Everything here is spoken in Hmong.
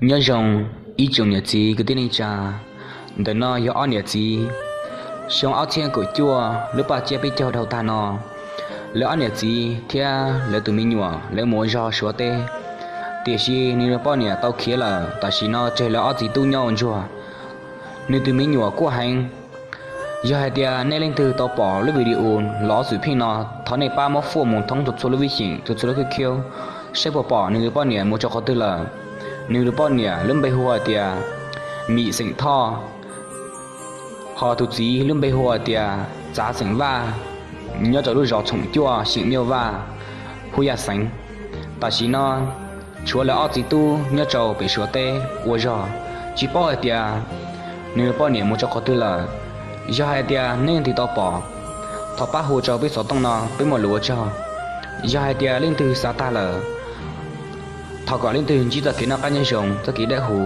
Nyob zoo ib tsoom niam txiv kwv tij neej tsa. Ntawm no yog ob niam txiv. Xyoo ob txhiab kaum cuaj lub paj tsiab peb caug dhau tag no, lawv ob niam txiv thiab lawv tus me nyuam lawv mus ua zog Suav teb, tiam sis nws poj niam tau khiav lawm. Tam sim no tseg lawv ob txiv tub nyob ua ntsuag. Nws tus me nyuam kuaj heev. Yog hais tias nej leej twg tau pom lub video los ob xwm pheej no, thov nej pab muab fuaj mus thoob txhua txhua lub vib xyeem, txhua txhua lub khib khiab, saib puas pom nws tus poj niam mus rau qhov twg lawm. Nws tus poj niam lub npe hu hais tias Mim xeem Thoj, ho tus txiv lub npe hu hais tias Txav xeem Vaj, nyob rau lub zos Txhoom Cuaj xeem Miaj Vaj, Phu Yaj xeev. Tam sim no tshuav lawv ob txiv tub nyob rau pem Suav teb ua zog, tsis paub hais tias nws poj niam mus rau qhov twg lawm. Yog hais tias nej leej twg tau pom, thov pab hu rau peb xov tooj no peb muaj lus ua tsaug. Yog hais tias leej twg xav tag lawm, thov kom leej twg ntsib txoj kev noj qab nyob zoo, txoj kev dawb huv.